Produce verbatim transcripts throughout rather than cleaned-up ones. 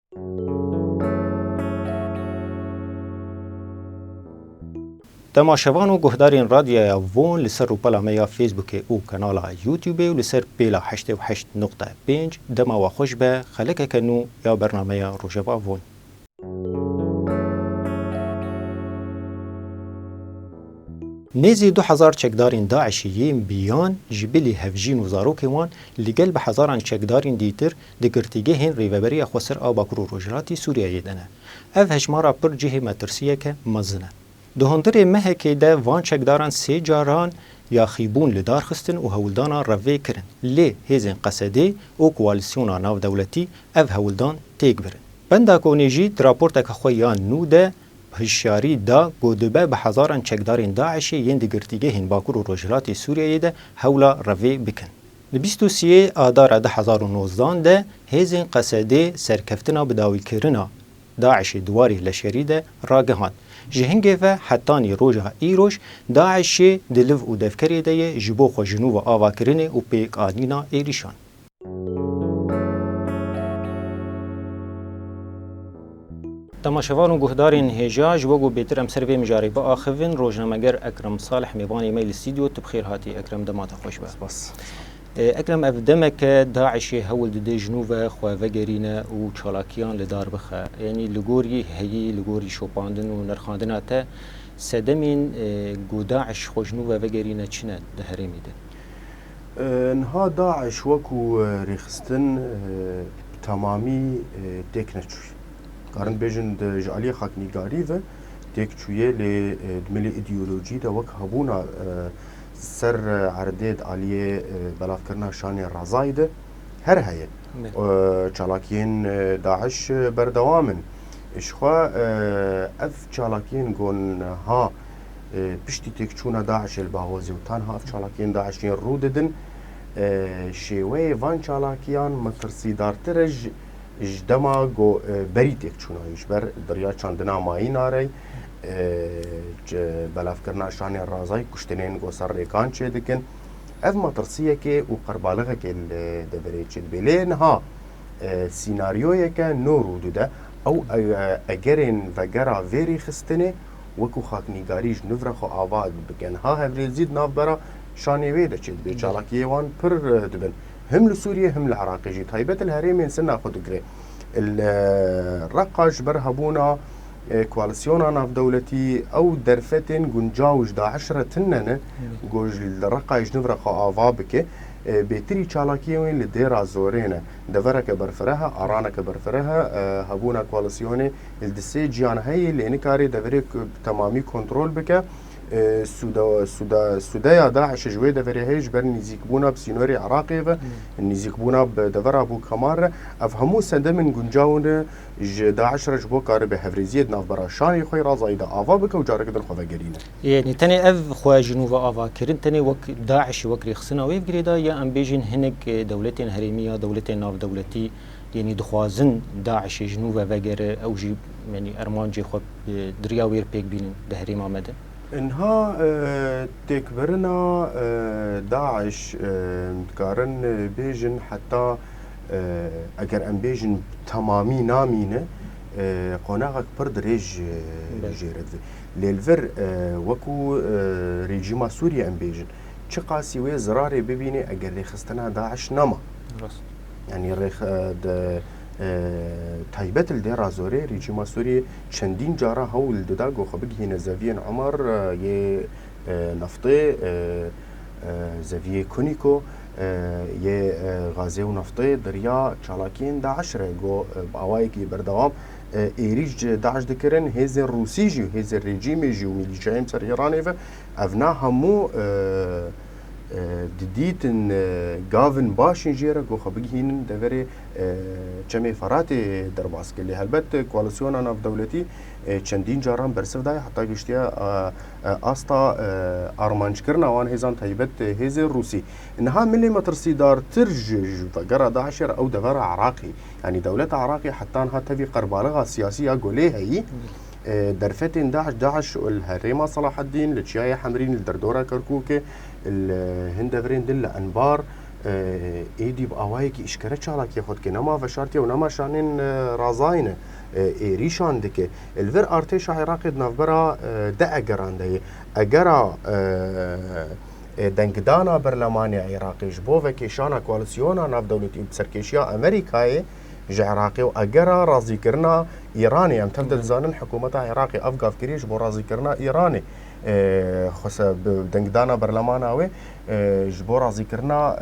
Temaşevan û guhdarên Radyoya Von li ser rûpela me ya Facebookê û kanala YouTubeê û li ser pêla heştê û heşt nokte pênc dema we xweş be, xelekeke nû ya bernameya Rojeva Von. Nêzî du hezar çekdarên DAIŞ'ê yên biyan ji bilî hevjîn û zarokên wan li gel bi hezaran çekdarên dîtir di girtîgehên Rêveberiya Xweser a Bakur û Rojhilatî Sûriyeyê de ne. Ev hejmara pir cihê metirsiyeke mezin e. Di hundirê mehekê de van çekdaran sê caran yaxîbûn li dar xistin û hewldana revê kirin. Lê hêzên Qesedê û koalîsyona navdewletî ev hewldan têk birin. Benda Konê jî di raporteke xwe ya nû de hişyarî da ku dibe bi hezaran çekdarên DAIŞ'ê yên di girtîgehên Bakur û Rojhilatê Sûriyeyê de hewla revê bikin. Di bîst û sêyê Adara du hezar û nozdan de hêzên Qesedê serkeftina bidawîkirina DAIŞ'ê di warê leşkerî de ragihand. Ji hingê ve hetanî roja îroj DAIŞ'ê di liv û devkerê de ye, ji bo xwe ji nû ve avakirinê û pêkanîna êrîşan. Temaşevan û guhdarên hêja, ji bo ku bêtir em ser vê mijarê biaxivin, rojnameger Ekrem Salih mêvanê me li stûdyo. Tu bi xêr hatî Ekrem, dema te xweş be. Spas. E, Ekrem, ev demeke DAIŞ'ê hewl dide ji nû ve xwe vegerîne û çalakiyan li dar bixe. Yanî li gorî heyî, li gorî şopandin û nirxandina te, sedemên, e, ku DAIŞ xwe ji nû ve vegerîne çi ne di herêmê de? E, niha DAIŞ wekû, e, rêxistin, e, bi temamî, e, têk neçûyî. Karin bêjin di, ji aliyê xaknîgarî ve têk çûye, lê, e, di milê îdeolojî de wek hebûna, e, ser, e, erdê di aliyê, e, belavkirina şanê razayî de her heye. Belê. E, çalakiyên, e, DAIŞ, e, berdewam in. Ji xwe, e, ev çalakiyên ku niha, e, piştî têkçûna DAIŞ'ê li Baxozê û tanha ev çalakiyên DAIŞ'ê rû didin, e, şêweyê van çalakiyan metirsîdartir e ji, ji dema ku, e, berî têkçûna wî, ji ber di riya çandina mayîna re, e, belavkirina şanê razayî, kuştinên ku ser rêkan çêdikin. Ev metirsiyekê û qerbalixekê li deverê çêdibe. Lê niha, e, sînaryoyeke nû rû dide. Ew, e, egerên vegera vê rêxistinê wekû xaknîgarî ji nû re xwe ava bike. Niha hevrêzî di navbera şanê wê de çêdibe. Belê. Çalakiyê wan pir, e, dibin. Him li Sûriyê, him li Iraqê jî. Taybet li herêmên Sinna xwe digire. Li Reqa ji ber hebûna, e, koalîsyona navdewletî ew derfetên guncaw ji DAIŞ re tune ne, Belê. ku ji li Reqayê ji nû re xwe ava bike. E, bêtirî çalakiyên wê li Dêra Zorê ne. Devereke berfireh e, araneke berfireh e, e, hebûna koalîsyonê li di sê ciyan heye, lê nikare deverê ku bi temamî kontrol bike. E, sûde-, sûde-, sûdeya DAIŞ'ê ji wê deverê heye ji ber nîzîkbûna bi sînorê Iraqê ve, Hmm. nîzîkbûna bi devera Bû Kemal re. Ev hemû sedemên guncaw ne ji DAIŞ re ji bo karibe hevrêziyê di navbera şanê xwe yê razayî de ava bike û careke din xwe vegerîne. Yanî tenê ev xwe ji nû ve avakirin, tenê wek DAIŞ'ê, wek rêxistina wê girêdayî ya em bêjin hinek, e, dewletên herêmî ya dewletên navdewletî, yanî dixwazin DAIŞ'ê ji nû ve vegere, ew jî, yanî, ermancê xwe, e, di riya wê re pêk bînin di herêma me de? Niha, e, têkbirina, e, DAIŞ, e, dikarin, e, bêjin heta, e, eger em bêjin temamî namîne, e, qonaxek pir dirêj, e, Belê. jê re dibe. Lê li vir, e, wekû, e, rejîma Sûriyê em bêjin, çiqasî wê zirarê bibîne eger rêxistina DAIŞ nema. Rast. Yanî rêx-, e, de, e, taybet li Dêra Zorê rejîma Sûriyê çendîn cara hewl dida ku xwe bigihîne zeviyên Umar, e, yê, e, neftê, e, e, zeviyê Kunîko, e, yê, e, gazê û neftê di riya çalakiyên DAIŞ re ku, e, bi awayekî berdewam, e, êrîş ji DAIŞ dikirin, hêzên Rûsî jî û hêzên rejîmê jî û mîlîşeyên ser Îranê ve, evna hemû, e, e, didîtin, e, gavin başin jê re ku xwe bigihînin deverê, e, Çemê Feratê derbas kir. Lê helbet, e, koalîsyona navdewletî, e, çendîn caran bersiv daye heta giştiye, e, e, asta, e, armanckirina wan hêzan taybet, e, hêzên Rûsî. Niha milê metirsîdartir ji, ji vegera DAIŞ'ê re ew devera Iraqê. Yanî dewleta Iraqê heta niha tevî qerbalixa siyasî ya ku lê heyî, e, derfetên DAIŞ, DAIŞ li herêma Selaheddîn, li Çiyayê Hemrîn, li derdora Kerkûkê, li hin deverên din, li Enbar, E, êdî bi awayekî îşkere çalakiyê xwe dike. Nema veşartiye û nema şanên, e, razayî ne. E, êrîşan dike. Li vir artêşa Iraqê di navbera, e, de egeran de ye. Egera, e, e, dengdana berlemanê Iraqê ji bo vekêşana koalîsyona navdewletî û bi serkêşiya Amerîkayê ji Iraqê û egera razîkirina Îranê. Em tev de dizanin hikûmeta Iraqê ev gav kiriye ji bo razîkirina Îranê. E, xwese bi dengdana berlemana wê, e, ji bo razîkirina,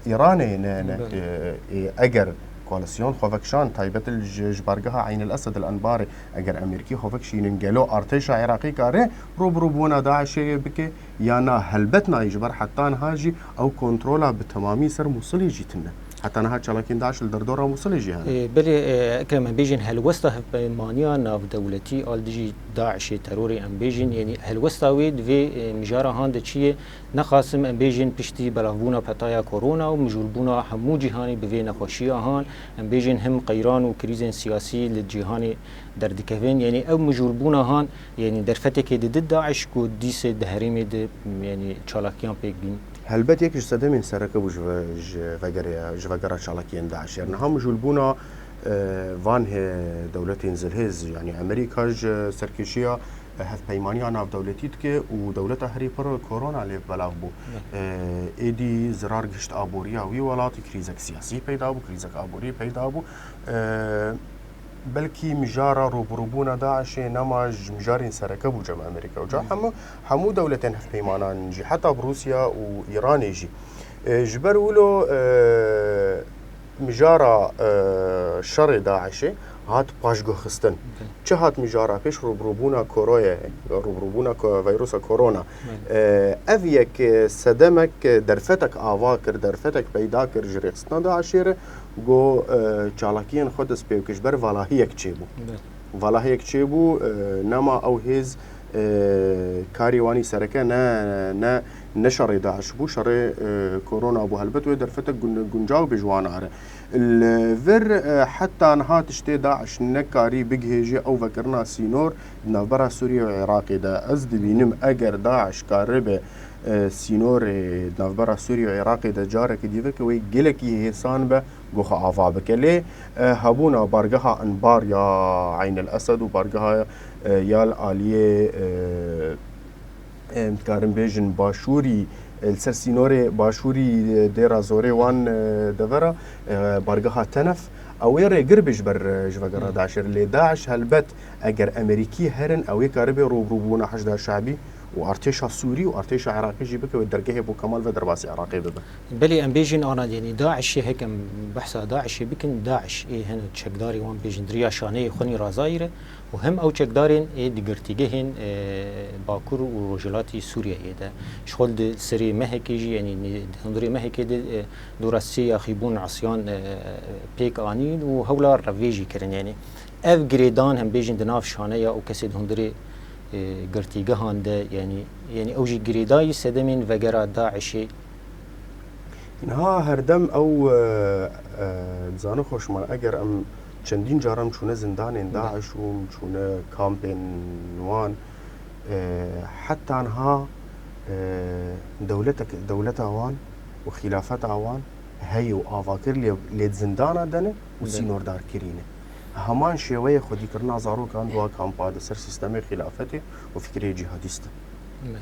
e, Îranê ne, ne, Belê. e, e, eger koalîsyon xwe vekişand, taybet li ji, ji bargeha Eyn el Esed li Enbarê, eger Amerîkî xwe vekişînin, gelo artêşa Iraqî kare rûbirûbûna DAIŞê bike ya na? Helbet nayê, ji ber heta niha jî ew kontrola bi temamî ser Mûsilê jî tune. Heta niha çalakiyên DAIŞ li derdora Mûsilê jî hene. Ê, belê, ê, Ekrem, em bêjin helwesta hevpeymaniya navdewletî al dijî DAIŞê terorê, em bêjin, yanî helwesta wê di vê, ê, mijara han de çi ye? Nexasim em bêjin piştî belavbûna petaya korona û mijûlbûna hemû cîhanê bi vê nexweşiya han, em bêjin him qeyran û krîzên siyasî li cîhanê derdikevin. Yanî ew mijûlbûna han, yanî derfetekê dide DAIŞ ku dîsê di herêmê de, yanî çalakiyan pêk bîn. Helbet yek ji sedemên sereke bû ji ve-, ji vegere-, ji vegera çalakiyên DAIŞ. Yer niha mijûlbûna, e, van hê-, dewletên zilhêz, yanî Amerîka ji serkêşiya, e, hevpeymaniya navdewletî dike û dewleta herî pir korona lê belav bû. Evet. E, êdî zirar gihişt aboriya wî welatî, krîzek siyasî peyda bû, krîzek aborî peyda bû. E, belkî mijara rûbirûbûna DAIŞê nema ji mijarên sereke bû cem Amerîka û ca hemû, hemû dewletên hevpeymanan jî, heta bi Rûsya û Îranê jî. E, ji ber wilo, e, mijara, e, şerê DAIŞê hat paşguhxistin. Çi hat mijara pêş? Rûbirûbûna koroye, rûbirûbûna ko-, veyrusa korona. E, ev yek, e, sedemek, e, derfetek ava kir, derfetek peyda kir ji rêxistina DAIŞê re. Got, e, çalakiyên xwe dest pê bike, ji ber valahiyek çêbû. Evet. Valahiyek çêbû, e, nema ew hêz, e, karê wanî sereke ne, ne, ne şerê DAIŞ bû, şerê, e, korona bû. Helbet wê derfetek gun-, guncaw bê ji wan re. Li vir, e, heta niha tiştê DAIŞ nekarî bigihêje ew vekirina sînor di navbera Sûriye û Iraqê de. Ez dibînim eger DAIŞ karibe, e, sînorê di navbera Sûriye û Iraqê de carekî dî veke wê gelekî hêsan be, ku xwe ava bike. Lê, e, hebûna bargeha Enbar ya Eyn el Esed û bargeha, e, ya li aliyê, e, e, em dikarin bêjin başûrî, e, li ser sînorê başûrî, e, Dêra Zorê wan, e, devera, e, bargeha Tenef, ew ê rêgir be ji ber, e, ji vegera DAIŞê. Lê DAIŞ helbet eger Amerîkî herin, ew ê karibe rûbirûbûna Heşda Şabî û artêşa Sûrî û artêşa Iraqî jî bike wê dergehê bo Kemal ve derbasî Iraqê bibe. Belê, em bêjin ana, yanî DAIŞê, hekem behsa DAIŞê bikin, DAIŞ ê hin çekdarê wan bêjin di riya şaneyê xwe nî razayî re û him ew çekdarên ê di girtîgehên, e, Bakur û Rojhilatî Sûriyeyê de. Ji xwe di serê mehekê jî, yanî nê-, di hundirê mehekê de, e, dora sê ya xîbûn isyan, e, pêk anîn û hewla revê jî kirin. Yanî ev girêdan hem bêjin di nav şaneya û kesê di hundirê, e, girtîgehan de, yanî, yanî ew jî girêdayî sedemên vegera DAIŞê. Niha herdem ew, e, e, dizane xweşman, eger em çendîn caran çûne zindanên DAIŞ û çûne kampên wan, e, heta niha, e, dewletek-, dewleta wan û xîlafeta wan heye û ava kir, lê, lê di zindana de ne û sînordarkirî ne. Heman şêweyê xwedîkirina zarokan di wa kampa de ser sîstemê xîlafetê û fikirê cîhadîst e.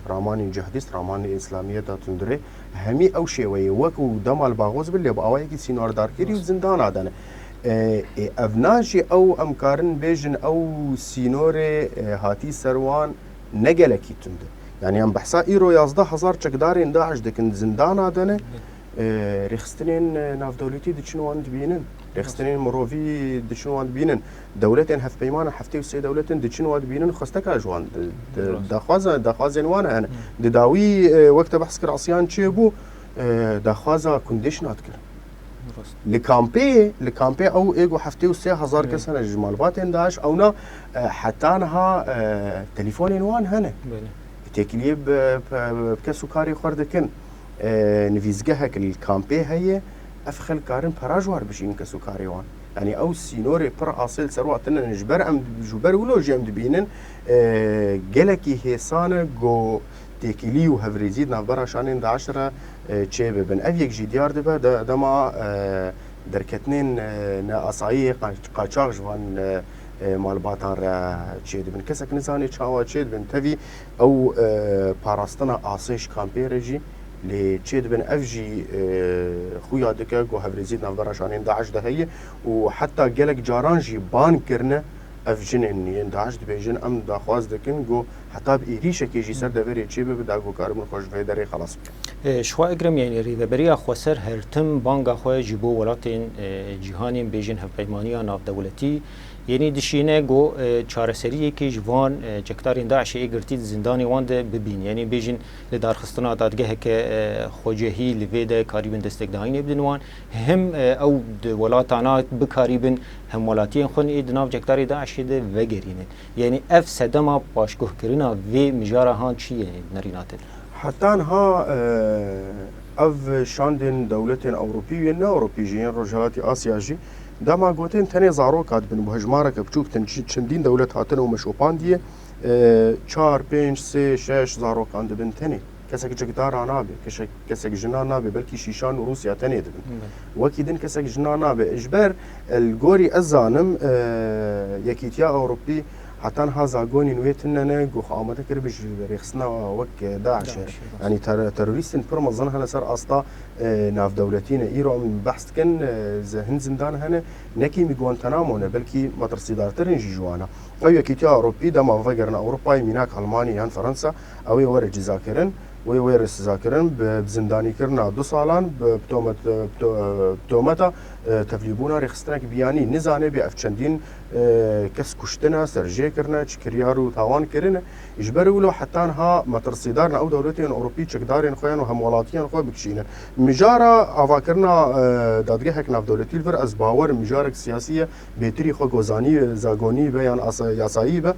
Ramanên cîhadîst, ramanên îslamiyeta tundurê, hemî ew şêweyê wek û dema li baxoz bin lê bi awayekî sînordarkirî û zindana de ne. E, e, ev na jî ew em karin bêjin ew sînorê, e, hatî ser wan ne gelekî tund e. Yanî em behsa îro yazdeh hezar çekdarên DAIŞ dikin zindana de ne. E, rêxistinên, e, navdewletî diçin wan dibînin. Rêxistinên mirovî diçin wan dibînin. Dewletên hevpeymanan heftê û sê dewletin diçin wan dibînin, xwesteka ji wan di, di, daxwaza, daxwazên wan hene. Di dawî, e, wek te behs kir, asiyan çêbû, e, daxwaza kundêşna dikir. Li kampê, li kampê ew ê ku heftê û sê hezar kes hene ji malbatên DAIŞ, ewna, e, heta niha, e, telîfonên wan hene. Têkiliyê bi, bi, bi kes û karê xwe dikin. E, nivîzgehek li kampê heye, ev xelk karin pera ji war bijîn kes û karê wan. Yanî ew sînorê pir asê li ser wa tune ne. Ji ber em, ji ber wilo jî em dibînin, e, gelekî hêsan e ku têkilî û hevrêzî di navbera şanên DAIŞ re, e, çê bibin. Ev yek jî diyar dibe de, dema, e, derketinên, e, neasayî yê qa-, qaçax ji van, e, e, malbatan re çê dibin. Kesek nizane çawa çê dibin. Tevî ew, e, parastina asê ji kampê re jî lê çê dibin. Ev jî, e, xuya dike ku hevrêzî di navbera şanên DAIŞ de heye û heta gelek caran jî ban kirine ev jinên yên DAIŞ dibêjin, em daxwaz dikin ku heta bi êrîşekê jî ser deverê çê bibe, da ku karibin xwe ji vê derê xelas bikin. E, Şiwa Ekrem, yanî Rêveberiya Xweser her tim banga xwe ji bo welatên, e, cîhanê, bêjin Hevpeymaniya Navdewletî, yanî dişîne ku, e, çareseriyekê ji van, e, çekdarên DAIŞê ê girtî di zindanê wan de bibîn. Yanî bêjin li darxistina dadgeheke, e, xwecehî li vê de karîbin destekdayînê bidin wan. Him, e, ew di welatana bikarîbin hemwelatiyên xwe ê di nav çekdarê DAIŞê de vegerînin. Yanî ev sedema paşguhkirina vê mijara han çi ye nerîna te? Heta niha, e, ev şandên dewletên Ewropî û yên ne Ewropî jî, yên Rojhelatî Asya jî, dema gotin tenê zaroka dibin, bi hejmareke biçûk din, çi-, çendîn dewlet hatine û me şopandiye, e, çar, pênc, sê, şeş zarokan dibin tenê. Kesek çekdara nabe, kesek, kesek jina nabe, belkî şîşan û Rûsya tenê dibin. Evet. Wekî din kesek jina nabe. Ji ber, e, li gorî ez zanim, e, Yekîtiya Ewropî heta niha zagonên wê tune ne, ku xwe amade kiribe ji rêxistina wek DAIŞ. DAIŞ, rast. Yanî ter-, terorîstên pir mezin hene ser asta, e, navdewletî ne. Îro em behs dikin, e, ze-, hin zindan hene, ne kêmî Guantanamo ne, belkî metirsîdartir in jî ji wan e. Ew Yekîtiya Ewropî dema vegerin Ewropayê, mînak Almanya yan Fransa, ew ê were cizakirin, wê were sizakirin bi, bi zindanîkirina du salan, bi, bi tomet, bi to-, bi tometa, e, tevlîbûna rêxistinek biyanî. Nizane bê ev çendîn, e, kes kuştine, serjê kirine, çi kiryar û tawan kirine. Ji ber wilo heta niha metirsîdar ne ew dewletên Ewropî çekdarên xwe yan û hemwelatiyên xwe bikişînin. Mijara avakirina, e, dadgehek navdewletî li vir ez bawer im mijarek siyasî ye. Bêtirî xwe gozanî, zagonî be yan asa-, yasayî be,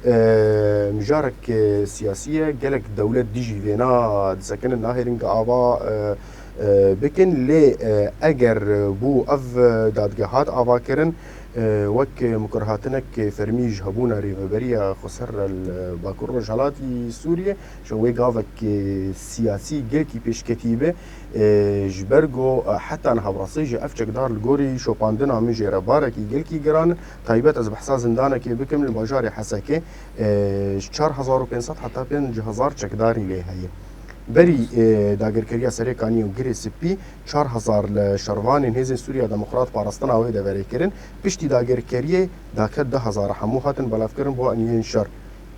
e, mijarek, e, siyasî ye. Gelek dewlet dijî vêna disekinin, nahêlin ki ava, e, e, bikin. Lê, e, eger bû ev, e, dadgehat ava kirin, e, wek mukurhatinek fermî ji hebûna rêveberiya xweser re li Bakur Rojhelatî Sûriyê, ji wê gavek, e, siyasî gelkî pêşketî be, e, ji ber ku, e, heta niha bi rastî jî ev çekdar li gorî şopandina min jê re barekî gelkî giran in. Taybet ez behsa zindanekê bikim li bajarê Hesekê, e, ji çar hezar û pênc sed heta pênc hezar çekdarî lê heye. Berî, e, dagirkeriya Serê Kaniyê û Girê Spî çar hezar li şervanên Hêzên Sûriya Demokrat parastina wê deverê kirin. Piştî dagirkeriyê dake du hezar hemû hatin belavkirin bo eniyên şer.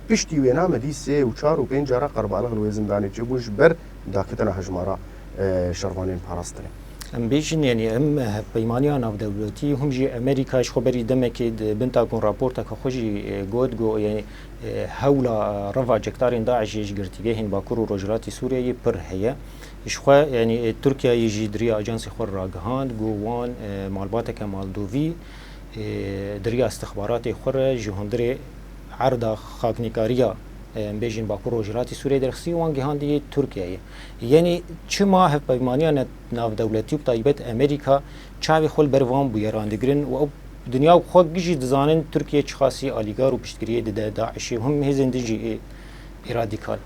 Piştî wêna me dî sê û çar û pênc cara qerbalix li wê zindanê çêbûn ji ber daketina hejmara, e, şervanên parastinê. Em bêjin, yanî em, e, peymaniya navdewletî, hûn jî Amerîka ji xwe berî demekê di bin takûn raporteke xwe jî, e, got, got, yanî, e, hewla, e, reva çekdarên DAIŞê ji girtîgehên Bakur û Rojhilatî Sûriyeyê pir heye. Ji xwe, yanî, e, Tirkiyeyê jî di riya ajansê xwe ragihand, got, wan, e, malbateke maldovî, e, di riya istixbaratê xwe re ji hundirê erda xaknîkariya, e, em bêjin Bakur Rojhilatî Sûriyeyê derxistî û wan gihandiye Tirkiyeyê. Yanî çima hevpeymaniya ne-, navdewletî û bi taybet Amerîka çavê xwe li ber van bûyeran digirin û ew dinya û xwe gijî dizanin Tirkiye çiqasî alîgar û piştgiriyê dide DAIŞê û him hêzên din jî ê, ê radîkal?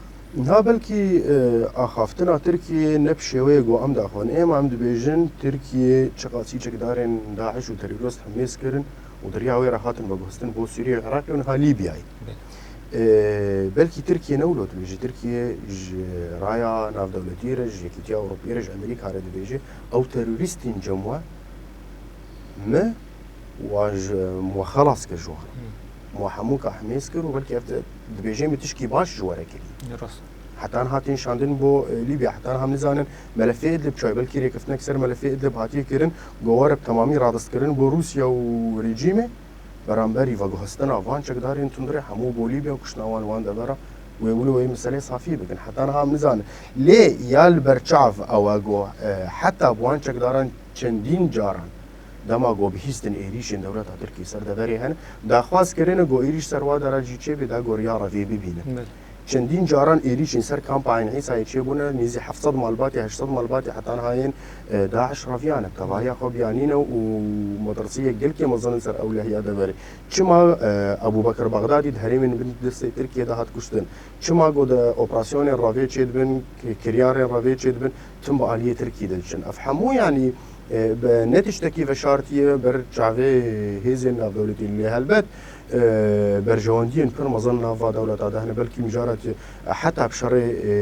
Na belkî, e, axaftina Tirkiyê ne bi şêweyê ku em daxwin. Êma em dibêjin Tirkiye çiqasî çekdarên DAIŞ û terorîst hemêz kirin û di riya wê re hatin veguhestin bo Sûriyê, Iraqê û niha Lîbyayê. Belê. E, belkî Tirkiye ne wilo dibêje. Tirkiye ji raya navdewletî re, ji Yekîtiya Ewropî re, ji Amerîka re dibêje, ew terorîstên cem we me wa ji, me xelas kir ji wan. Hmm. Me hemûka hemêz kir û belkî ev di-, dibêje me tişkî baş ji we re kirî. Rast. Heta niha tên şandin bo, e, Lîbya, heta niha em nizanin melefê Idlib çi ye, belkî rêkeftinek ser melefê Idlib hatiye kirin, go were bi temamî radestkirin bo Rûsya û rejîmê, beramberî veguhestina van çekdarên tundre hemû bo Lîbya û kiştina wan li wan devera wê wilo wê meselê safî bikin. Heta niha em nizanin. Lê ya li ber çav ew e go, e, heta bi wan çekdaran çendîn caran dema go bihîstin êrîşên dewleta Tirkî ser deverê hene, daxwaz kirine go êrîş ser wa dera jî çêbe, da go riya revê bibîne. Belê. Çendîn caran êrîşên ser kampa Eyn Îsayê çêbûne, nêzî heft sed malbatê, heşt sed malbatê heta niha yên, e, DAIŞ reviyane, tevahiya xwe biyanîne û metirsiyê gelkî mezin li ser ewlehiya deverê. Çima, e, Ebûbekir Bexdadî di herêmên bin destê Tirkiyê de hat kuştin? Çima ku di operasyonên revê çêdibin, ki-, kiryarên revê çêdibin, tim bi aliyê Tirkî de diçin? Ev hemû, yanî, e, bi ne tiştekî veşartî ye ber çavê hêzên navdewletî. Lê helbet, e, berjewendiyên pir mezin nav va dewleta de hene. Belkî mijarekê, e, heta bi şerê, e,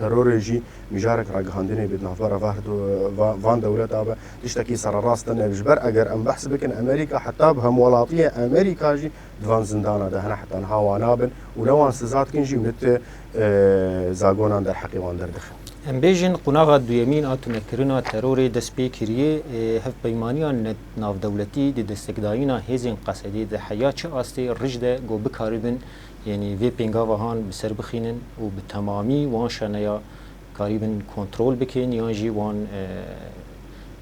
terorê jî mijarek ragihandinê bê di navbera va-, va-, van dewleta be. Tiştekî sererast tune. Ji ber eger em behs bikin, Amerîka, heta bi hemwelatiyê Amerîka jî di van zindana de hene, heta niha wan nabin û ne wan siza dikin jî, mit, e, zagonan derheqê wan derdixin. Em bêjin, qonaxa duyemîn a tunekirina terorê dest pê kiriye, e, hevpeymaniya net-, navdewletî di destekdayîna hêzên Qesedê de heya çi astê rij de ku bikaribin, yanî vê pêngava han bi ser bixînin û bi temamî wan şaneya karîbin kontrol bikin yan jî wan, e,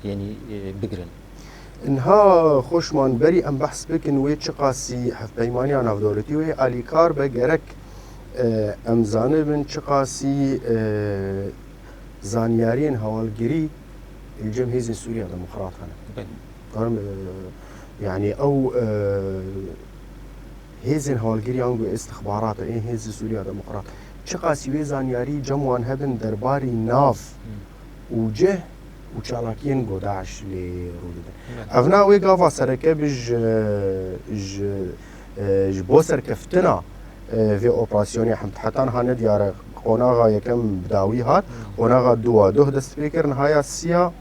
yanî, e, bigirin? Niha xweşman berî em behs bikin wê çiqasî hevpeymaniya navdewletî wê alîkar be, gerek, e, em zanibin çiqasî, e, zanyariyên hewalgirî li cem hêzên Sûriya Demokrat hene. Belê. Karim, e, yanî ew, e, hêzên hewalgirî yan ku îstixbarat e, ên hêzên Sûriya Demokrat. Çiqasî wê zanyarî cem wan hebin derbarî nav Hmm. û cih û çalakiyên ku DAIŞ lê rû didin. Evet. Ev na wê gava sereke bi ji, ji, e, ji bo serkeftina, e, vê operasyonê hem heta niha nediyar e. Qonaxa yekem bi dawî hat, Hmm. qonaxa dû a duh dest pê kir, niha ya sî a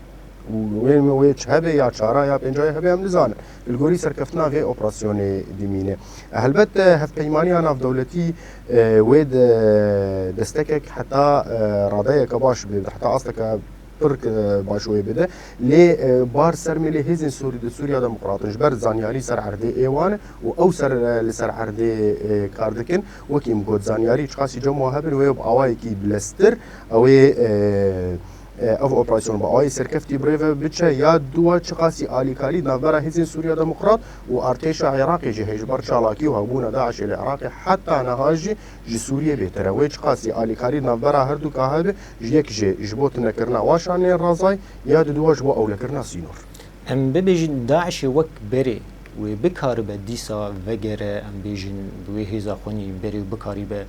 û wê, wê çi hebe ya çara ya pênca hebe em nizanin. Li gorî serkeftina vê operasyonê dimîne. Helbet, e, hevpeymaniya navdewletî, e, wê de destekek heta, e, radeyeke baş bide, heta asteke pir, e, baş wê bide. Lê, e, bar ser mêlê hêzên Sûrî di Sûriya Demokrat in. Ji ber zanyarî ser erdê ê wan e û ew ser, e, li ser erdê, e, kar dikin. Wekî min got, zanyarî çiqasî cem wan hebin, wê bi awayekî bileztir ew ê, e, e, ev operasyon bi awayî serkeftî birêve biçe ya dû a, çiqasî alîkarî di navbera hêzên Sûriya Demokrat û artêşa Iraqê jî heye ji ber çalakî û hebûna DAIŞê li Iraqê heta niha jî ji Sûriyê bêtir e. Wê çiqasî alîkarî di navbera her du ka hebe, ji yek jê ji bo tunekirina wan şaneyên razayî, ya di dû a ji bo ewlekirina sînor. Em bibêjin DAIŞê wek berê wê bikaribe dîsa vegere, em bêjin bi wê hêza xwe nî berê û bikaribe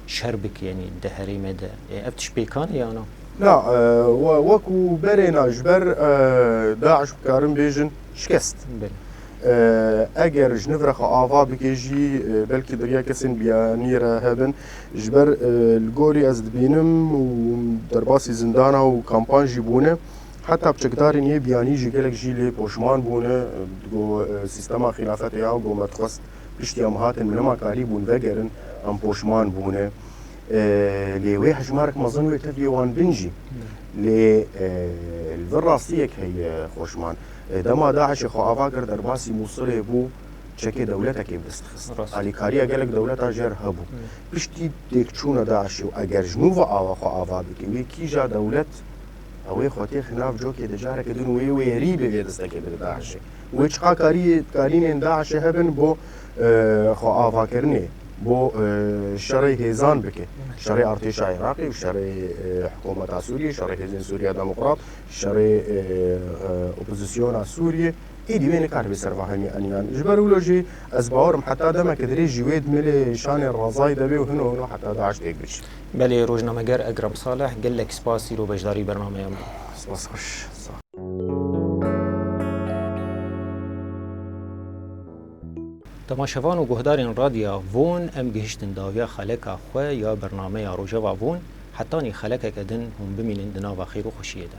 şer bike, yanî di herême de. E, ev tişt pêkan e ya na? Na, e, we-, wekû berê na ji ber, e, DAIŞ bikarin bêjin şikest. Belê. E, eger ji nivre xwe ava bike jî, e, belkî diriya kesên biyanî re hebin. Ji ber, e, li gorî ez dibînim û derbasî zindana û kampan jî bûne. Heta biçekdarên yê biyanî jî gelek jî lê poşman bûne. Digo, e, sîstema xîlafetê ya ku me dixwest piştî em hatin, min nema karî bûn vegerin, em poşman bûne. E, lê wê hejmarek mezin wê tevlê wan bin jî. Lê, e, li vir rastiyek heye xweşman. E, dema DAIŞê xwe ava kir, derbasî Mûsilê bû, çekê dewletekê bi dest xist. Rast. Alîkariya gelek dewleta jêr hebû. Evet. Piştî têkçûna DAIŞê û eger ji nû ve ava xwe ava bike, wê kîja dewlet ew ê xwe têxe nav cokê de careke din wê wêrî bê vê destekê bide DAIŞê. Wê çiqa karî-, karînên DAIŞê hebin bo, e, xwe avakirinê, bo, e, şerê hêzan bike. Evet. Şerê artêşa Iraqê û şerê, e, hikûmeta Sûriyê, şerê hêzên Sûriya Demokrat, şerê, e, e, opozisyona Sûriyê. Êdî wê nikaribe ser va hemî eniyan. Ji ber wilo jî ez bawer im heta demeke dirêj jî wê di milê şanê razayî de bê û hino hino heta DAIŞ têk biçî. Belê, rojnameger Ekrem Salih, gelek spas îro beşdarî bernameya me. Spas xweş. Sağ ol. Temaşevan û guhdarên Radya Von, em gihiştin dawiya xeleka xwe ya bernameya Rojeva Von. Hetanî xelekeke din hûn bimînin di nava xêr û xweşiyê de.